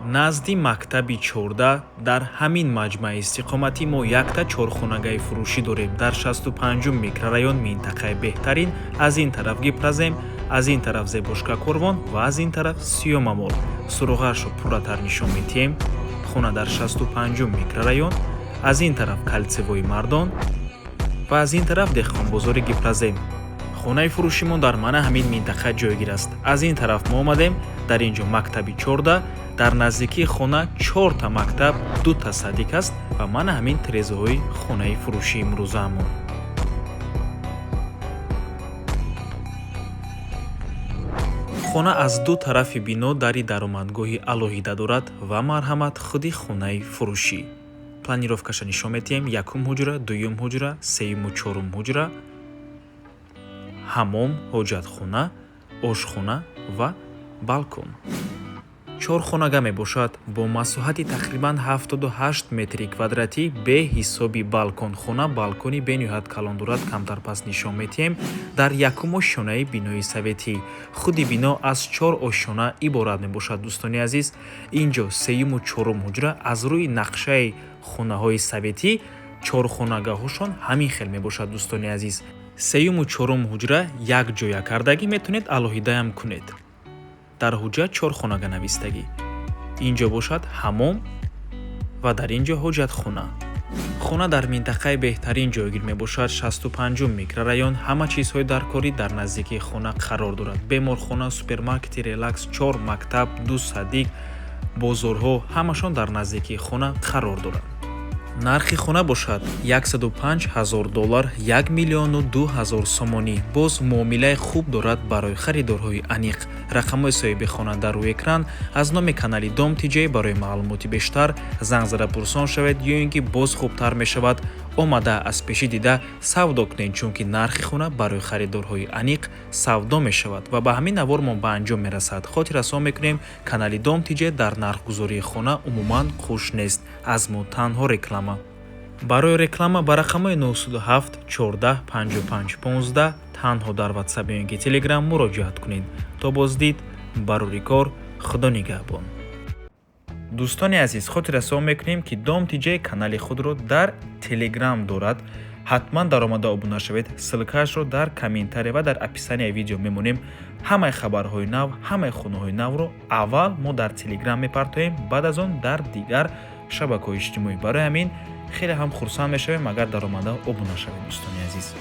Назди мактаби 14 дар ҳамин маҷмӯаи истиқоматӣ мо якта чорхонагаи фурӯшӣ дорем дар 65-ум микрорайон, минтақаи беҳтарин. Аз ин тараф Гипрозем, аз ин тараф Зебошка Корвон ва аз ин тараф Сиёмамол. Суроғаашро пурратар нишон медиҳем. Хона дар 65-ум микрорайон, аз ин тараф Кольцевой Мардон ва аз ин тараф деҳқонбозори Гипрозем. Хонаи фурӯшимон дар мана ҳамин минтақа ҷойгир аст. Аз ин тараф мо омадем, дар ин ҷо мактаби 14, дар наздикии хона чорта мактаб, дута садик аст ва мана ҳамин тирезаҳои хонаи фурӯшии имрӯзаамон. Хона аз ду тарафи бино дари даромадгоҳи алоҳида дорад ва марҳамат, худи хонаи фурӯшӣ. Планировкаша нишон медиҳем: якум ҳуҷра, дуюм ҳуҷра, сеюму чорум ҳуҷра, ҳамом, ҳоҷатхона, ошхона ва балкон. Чорхонага мебошад бо масоҳати тақрибан 78 метри квадратӣ бе ҳисоби балкон. Хона балкони бениҳоят калон дорад, камтар пас нишон медиҳем. Дар якум ошёнаи бинои советӣ. Худи бино аз чор ошёна иборат мебошад, дӯстони азиз. Ин ҷо сеюму чорум ҳуҷра. Аз рӯи нақшаи хонаҳои советӣ чорхонагаҳошон ҳамин хел мебошад, дӯстони азиз. Сеюму чорум ҳуҷра якҷоя кардагӣ, метавонед алоҳидаам кунед. Дар ҳуҷҷат чорхонага навистагӣ. Ин ҷо бошад ҳамом ва дар ин ҷо ҳоҷатхона. Хона дар минтақаи беҳтарин ҷойгир мебошад, 65-ум микрорайон. Ҳама чизҳои даркорӣ дар наздикии хона қарор дорад: беморхона, супермаркети Релакс, чор мактаб, ду садик, бозорҳо ҳамашон дар наздикии хона қарор доранд. Нархи хона бошад 105 ҳазор доллар, 1 миллиону 2 ҳазор сомонӣ. Боз муомилаи хуб дорад барои харидорҳои аниқ. Рақамҳои соҳиби хона дар рӯи экран. Аз номи канали Дом Тиҷей барои маълумоти бештар занг зада пурсон шавед ё ин ки боз хубтар мешавад омада аз пешӣ дида савдо кунед, чунки нархи хона барои харидорҳои аниқ савдо мешавад. Ва ба ҳамин навормон ба анҷом мерасад. Хотиррасон мекунем, канали Дом Тиҷей дар нархгузории хона умуман хуш нест. Аз мо танҳо реклама. Барои реклама ба рақамҳои 907 14 55 15 танҳо дар WhatsApp ё ин ки Telegram муроҷиат кунед. То боздид, барори кор, Худо нигаҳбон. Дӯстони азиз, хотиррасон мекунем, ки Дом Тиҷей канали худро дар Телеграм дорад. Ҳатман даромада обуна шавед. Ссылкаашро дар комментария ва дар описанияи видео мемонем. Ҳамаи хабарҳои нав, ҳамаи хонаҳои навро аввал мо дар Телеграм мепартоем, баъд аз он дар дигар шабакаҳои иҷтимоӣ. Барои ҳамин хеле ҳам хурсанд мешавем, агар даромада обуна шавед, дӯстони азиз.